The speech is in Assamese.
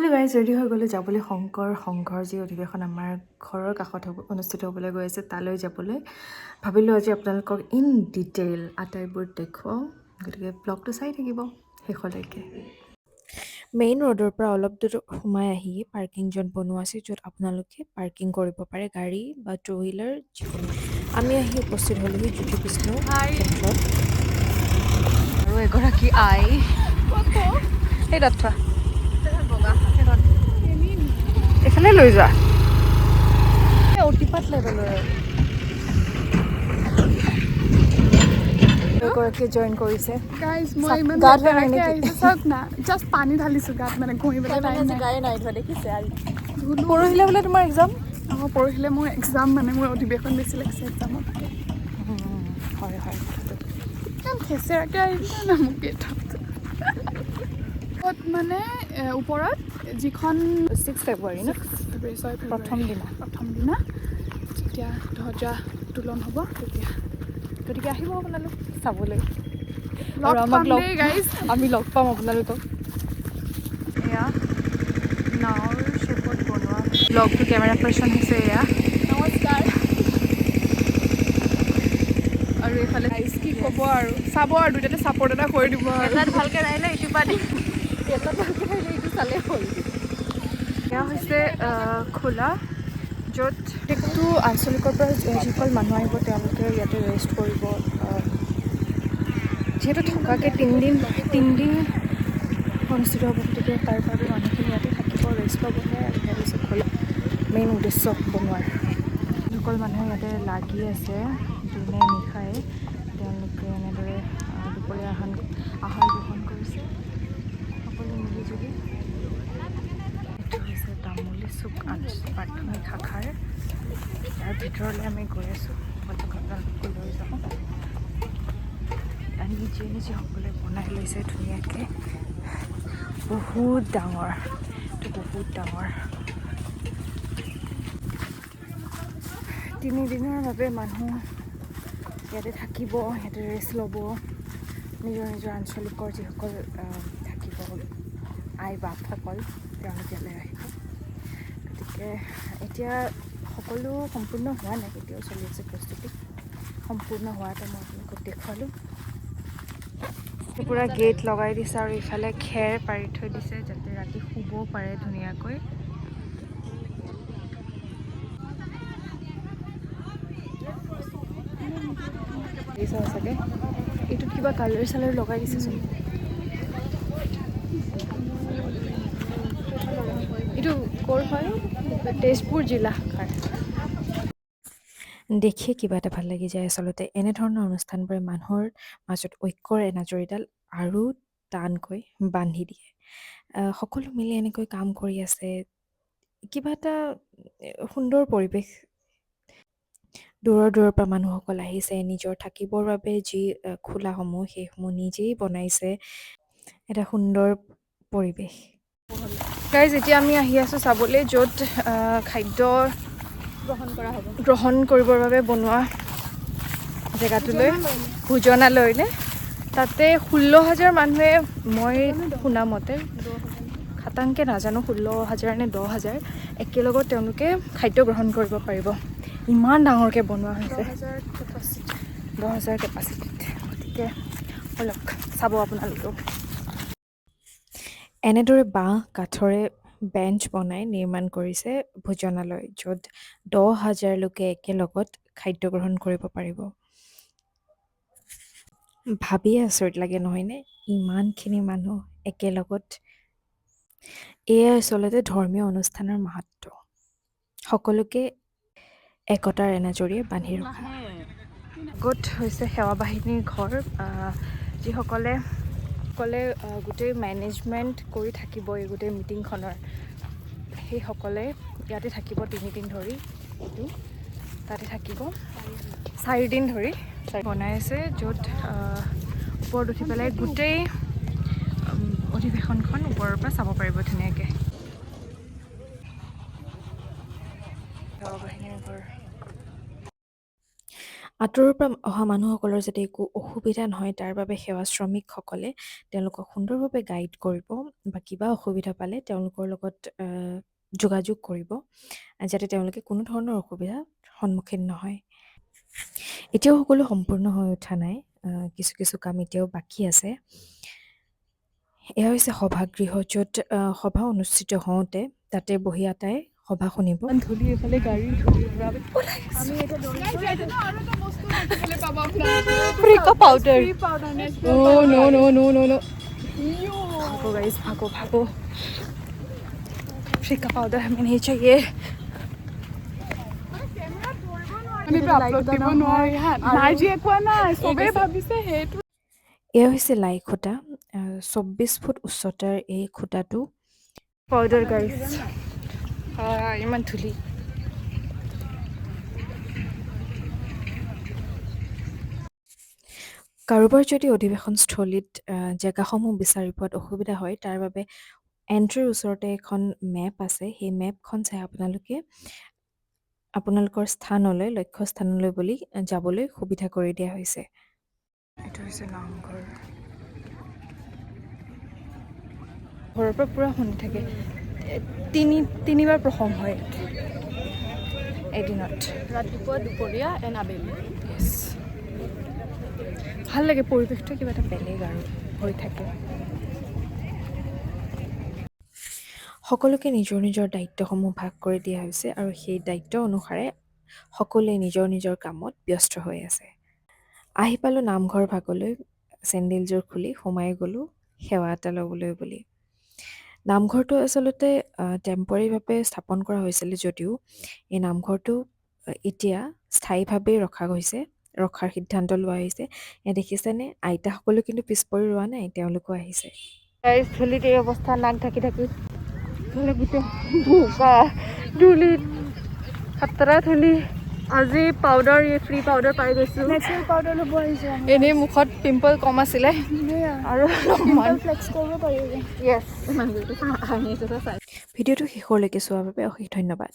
ফাইনেলি গাইজ, ৰেডি হৈ গ'লোঁ যাবলৈ। শংকৰ সংঘৰ যি অধিৱেশন আমাৰ ঘৰৰ কাষত হ'ব, অনুষ্ঠিত হ'বলৈ গৈ আছে, তালৈ যাবলৈ ভাবিলোঁ আজি আপোনালোকক ইন ডিটেইল আটাইবোৰ দেখুৱাওঁ। গতিকে ব্লগটো চাই থাকিব শেষলৈকে। মেইন ৰোডৰ পৰা অলপ দূৰ সোমাই আহি পাৰ্কিং জ'ন বনোৱা আছে, য'ত আপোনালোকে পাৰ্কিং কৰিব পাৰে গাড়ী বা টু হুইলাৰ যিকোনো। আমি আহি উপস্থিত হ'লোহি জ্যোতি বিষ্ণু ক্ষেত্ৰত। আৰু এগৰাকী আই সেই তাত থোৱা, সেইখন এইফালে লৈ যোৱা। অতিপাত লেভেলৰ। এগৰাকীয়ে জইন কৰিছে। গাইজ, মই ইমান গা ধোৱা নাই লেতেৰাকে নেকি? আহিছোঁ, চাওক না। জাষ্ট পানী ঢালিছোঁ গাত, মানে ঘঁহিবলৈ টাইম নাই। গায়ে নাই ধোৱা, দেখিছে। ধুলো। পৰহিলে বোলে তোমাৰ এক্সাম? অঁ, পৰহিলে মোৰ এক্সাম। মানে মোৰ অধিৱেশন বেছি লাগিছে এক্সামতকৈ। হয় হয় ইমান খেচেৰাকৈ আহিছে না মোক গেটত। ক'ত মানে ওপৰত যিখন 6 ফেব্ৰুৱাৰী ন? ফেব্ৰুৱাৰী, 6 ফেব্ৰুৱাৰী। প্ৰথম দিনা। প্ৰথম দিনা যেতিয়া ধ্বজা উত্তোলন হ'ব তেতিয়া। গতিকে আহিব আপোনালোক চাবলৈ। লগ আৰু আমাক পাম লগ দেই গাইজ। আমি লগ পাম আপোনালোকক। এয়া নাৱৰ শ্বেপত বনোৱা ব্লগটো। কেমেৰা পাৰ্চন হৈছে এয়া। নমস্কাৰ। আৰু এইফালে গাইজ, কি ক'ব আৰু, চাব আৰু দুইটাতে ছাপৰ্ট এটা কৰি দিব আৰু। এটাত ভালকৈ নাহিলে ইটো পাতি, এটাত ভালকৈ নাহিলে ইটো চালেই হ'ল। এয়া হৈছে খোলা, য'ত প্ৰত্যেকটো আঞ্চলিকৰ পৰা যিসকল মানুহ আহিব, তেওঁলোকে ইয়াতে ৰেষ্ট কৰিব। যিহেতু থকাকৈ তিনিদিন তিনিদিন অনুষ্ঠিত হ'ব, গতিকে তাৰ বাবে মানুহখিনি ইয়াতে থাকিব, ৰেষ্ট ল'বহে। আৰু সেয়া হৈছে খোলা, মেইন উদ্দেশ্য বনোৱাৰ। যিসকল মানুহে ইয়াতে লাগি আছে দিনে নিশাই, তেওঁলোকে এনেদৰে দুপৰীয়া আহাৰ গ্ৰহণ কৰিছে সকলো মিলিজুলি। এইটো হৈছে তামুলী চুক প্ৰাথমিক শাখাৰ। ইয়াৰ ভিতৰলৈ আমি গৈ আছোঁ। ব'লক, আপোনালোককো লৈ যাওঁ। ইয়াত নিজে নিজে সকলোৱে বনাই লৈছে ধুনীয়াকৈ। বহুত ডাঙৰ এইটো, বহুত ডাঙৰ। 3 দিনৰ বাবে মানুহ ইয়াতে থাকিব, ইয়াতে ৰেষ্ট ল'ব। নিজৰ নিজৰ আঞ্চলিকৰ যিসকল থাকিব, আই বাপসকল, তেওঁলোক ইয়ালৈ আহিব। গতিকে এতিয়া সকলো সম্পূৰ্ণ হোৱা নাই, এতিয়াও চলি আছে প্ৰস্তুতি। সম্পূৰ্ণ হোৱাটো মই আপোনালোকক দেখুৱালোঁ। পূৰা গেট লগাই দিছে আৰু ইফালে খেৰ পাৰি থৈ দিছে, যাতে ৰাতি শুবও পাৰে ধুনীয়াকৈ। দিছে চাগে এইটোত কিবা কালাৰ চালাৰ লগাই দিছেচোন। এইটো ক'ৰ হয়? তেজপুৰ জিলা শাখাৰ। দেখিয়ে কিবা এটা ভাল লাগি যায়। আচলতে এনেধৰণৰ অনুষ্ঠানবোৰে মানুহৰ মাজত ঐক্যৰ এনাজৰীডাল আৰু টানকৈ বান্ধি দিয়ে। সকলো মিলি এনেকৈ কাম কৰি আছে, কিবা এটা সুন্দৰ পৰিৱেশ। দূৰৰ দূৰৰ পৰা মানুহসকল আহিছে। নিজৰ থাকিবৰ বাবে যি খোলাসমূহ, সেইসমূহ নিজেই বনাইছে। এটা সুন্দৰ পৰিৱেশ। গাইজ, এতিয়া আমি আহি আছোঁ চাবলৈ, য'ত খাদ্য গ্ৰহণ কৰা হ'ব। গ্ৰহণ কৰিবৰ বাবে বনোৱা জেগাটোলৈ, ভোজনালয়লৈ। তাতে 16 হাজাৰ মানুহে, মই শুনা মতে, খাটাংকৈ নাজানো 16 হাজাৰ নে 10 হাজাৰ, একেলগত তেওঁলোকে খাদ্য গ্ৰহণ কৰিব পাৰিব। ইমান ডাঙৰকৈ বনোৱা হৈছে। 10 হাজাৰ কেপাচিটি। 10 হাজাৰ কেপাচিটিত। গতিকে ব'লক, চাব আপোনালোকেও। এনেদৰে বাঁহ কাঠৰে বেঞ্চ বনাই নিৰ্মাণ কৰিছে ভোজনালয়, য'ত 10 হাজাৰ লোকে একেলগত খাদ্য গ্ৰহণ কৰিব পাৰিব। ভাবিয়ে আচৰিত লাগে, নহয়নে? ইমানখিনি মানুহ একেলগত। এয়াই আচলতে ধৰ্মীয় অনুষ্ঠানৰ মাহাত্ম্য, সকলোকে একতাৰ এনাজৰীৰে বান্ধি ৰখা। আগত হৈছে সেৱা বাহিনীৰ ঘৰ। যিসকলে সকলে গোটেই মেনেজমেণ্ট কৰি থাকিব এই গোটেই মিটিংখনৰ, সেইসকলে ইয়াতে থাকিব 3 দিন ধৰি। এইটো তাতে থাকিব 4 দিন ধৰি। বনাই আছে, য'ত ওপৰত উঠি পেলাই গোটেই অধিৱেশনখন ওপৰৰ পৰা চাব পাৰিব ধুনীয়াকৈ। সেৱা বাহিনীৰ ঘৰ। আঁতৰৰ পৰা অহা মানুহসকলৰ যাতে একো অসুবিধা নহয়, তাৰ বাবে সেৱা শ্ৰমিকসকলে তেওঁলোকক সুন্দৰভাৱে গাইড কৰিব বা কিবা অসুবিধা পালে তেওঁলোকৰ লগত যোগাযোগ কৰিব, যাতে তেওঁলোকে কোনো ধৰণৰ অসুবিধাৰ সন্মুখীন নহয়। এতিয়াও সকলো সম্পূৰ্ণ হৈ উঠা নাই, কিছু কিছু কাম এতিয়াও বাকী আছে। এয়া হৈছে সভাগৃহ, য'ত সভা অনুষ্ঠিত হওঁতে তাতে বহি আটাই সভা শুনিব। ধূলি, এইফালে গাড়ী ধূলি। আমি powder. Oh, no, no, no, no, no. भागो गाइस, भागो भागो। फ्री का पाउडर हमें नहीं चाहिए। আপলোড দিব নোৱাৰি হা। নাৰ্জী কোৱা নাই, চবেই ভাবিছে সেইটো। এয়া হৈছে লাই খুঁটা। 24 ফুট উচ্চতাৰ এই খুঁটাটো। পাউডাৰ গাইছ, ইমান ধূলি। কাৰোবাৰ যদি অধিৱেশনস্থলীত জেগাসমূহ বিচাৰি পোৱাত অসুবিধা হয়, তাৰ বাবে এণ্ট্ৰিৰ ওচৰতে এখন মেপ আছে। সেই মেপখন চাই আপোনালোকে আপোনালোকৰ স্থানলৈ, লক্ষ্য স্থানলৈ বুলি যাবলৈ সুবিধা কৰি দিয়া হৈছে। এইটো হৈছে নামঘৰ। ঘৰৰ পৰা পূৰা শুনি থাকে। তিনিবাৰ প্ৰসংগ হয় এদিনত। ৰাতিপুৱা, দুপৰীয়া এণ্ড আবেলি। য়েছ, ভাল লাগে পৰিৱেশটো, কিবা এটা বেলেগ আৰু হৈ থাকে। সকলোকে নিজৰ নিজৰ দায়িত্বসমূহ ভাগ কৰি দিয়া হৈছে আৰু সেই দায়িত্ব অনুসাৰে সকলোৱে নিজৰ নিজৰ কামত ব্যস্ত হৈ আছে। আহি পালোঁ নামঘৰ ভাগলৈ। চেণ্ডেলযোৰ খুলি সোমাই গ'লোঁ সেৱা এটা ল'বলৈ বুলি। নামঘৰটো আচলতে টেম্পৰেৰীভাৱে স্থাপন কৰা হৈছিলে যদিও এই নামঘৰটো এতিয়া স্থায়ীভাৱেই ৰখা গৈছে, ৰখাৰ সিদ্ধান্ত লোৱা হৈছে। এয়া দেখিছেনে, আইতাসকলো কিন্তু পিছ পৰি ৰোৱা নাই, তেওঁলোকো আহিছে। গাইজ, ধূলিত এই অৱস্থা। নাক ঢাকি ঢাকি ইফালে গোটেই বোকা, ধূলিত খাতৰা ধূলি। আজি পাউডাৰ, ফ্ৰী পাউডাৰ পাই গৈছোঁ। নেচাৰেল পাউডাৰ ল'ব আহিছোঁ আমি। এনেই মুখত পিম্পল কম আছিলে আৰু অলপমান ফ্লেক্স কৰিব পাৰিব। য়েছ। ভিডিঅ'টো শেষৰলৈকে চোৱাৰ বাবে অশেষ ধন্যবাদ।